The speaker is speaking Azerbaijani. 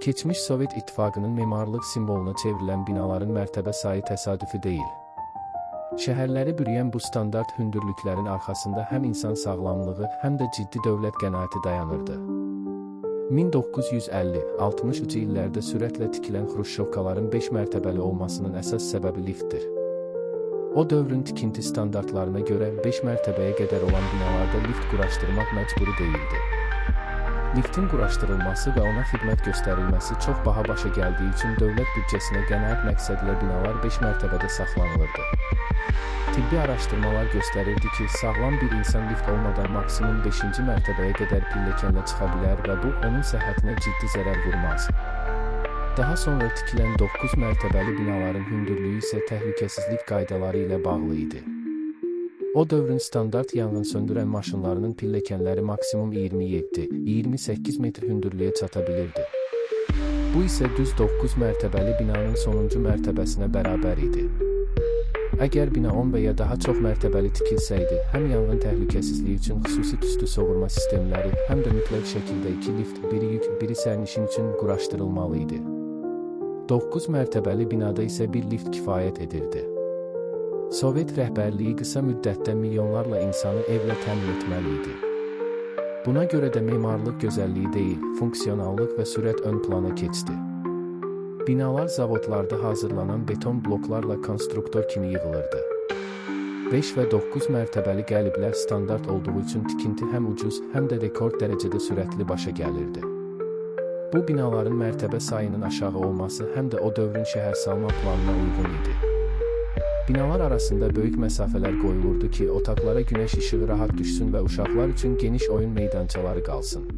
Keçmiş Sovet İttifaqının memarlıq simvoluna çevrilən binaların mərtəbə sayı təsadüfi deyil. Şəhərləri bürüyən bu standart hündürlüklərin arxasında həm insan sağlamlığı, həm də ciddi dövlət qənaəti dayanırdı. 1950-60-cı illərdə sürətlə tikilən Xruşşovkaların 5 mərtəbəli olmasının əsas səbəbi liftdir. O dövrün tikinti standartlarına görə 5 mərtəbəyə qədər olan binalarda lift quraşdırmaq məcburi deyildi. Liftin quraşdırılması və ona xidmət göstərilməsi çox baha başa gəldiyi üçün dövlət büdcəsinə qənaət məqsədilə binalar 5 mərtəbədə saxlanılırdı. Tibbi araşdırmalar göstərirdi ki, sağlam bir insan lift olmadan maksimum 5-ci mərtəbəyə qədər pilləkənlə çıxa bilər və bu, onun səhhətinə ciddi zərər vurmaz. Daha sonra tikilən 9 mərtəbəli binaların hündürlüyü isə təhlükəsizlik qaydaları ilə bağlı idi. O dövrün standart yanğın söndürən maşınlarının pilləkənləri maksimum 27-28 metr hündürlüyə çata bilirdi. Bu isə düz 9 mərtəbəli binanın sonuncu mərtəbəsinə bərabər idi. Əgər bina 10 və ya daha çox mərtəbəli tikilsəydi, həm yanğın təhlükəsizliyi üçün xüsusi tüstü sovurma sistemləri, həm də mütləq şəkildə 2 lift, biri yük, biri sərnişin üçün quraşdırılmalı idi. 9 mərtəbəli binada isə bir lift kifayət edirdi. Sovet rəhbərliyi qısa müddətdə milyonlarla insanı evlə təmin etməli idi. Buna görə də memarlıq gözəlliyi deyil, funksionallıq və sürət ön plana keçdi. Binalar zavodlarda hazırlanan beton bloklarla konstruktor kimi yığılırdı. 5 və 9 mərtəbəli qəliblər standart olduğu üçün tikinti həm ucuz, həm də rekord dərəcədə sürətli başa gəlirdi. Bu binaların mərtəbə sayının aşağı olması həm də o dövrün şəhərsalma planına uyğun idi. Binalar arasında böyük məsafələr qoyulurdu ki, otaqlara günəş işığı rahat düşsün və uşaqlar üçün geniş oyun meydançaları qalsın.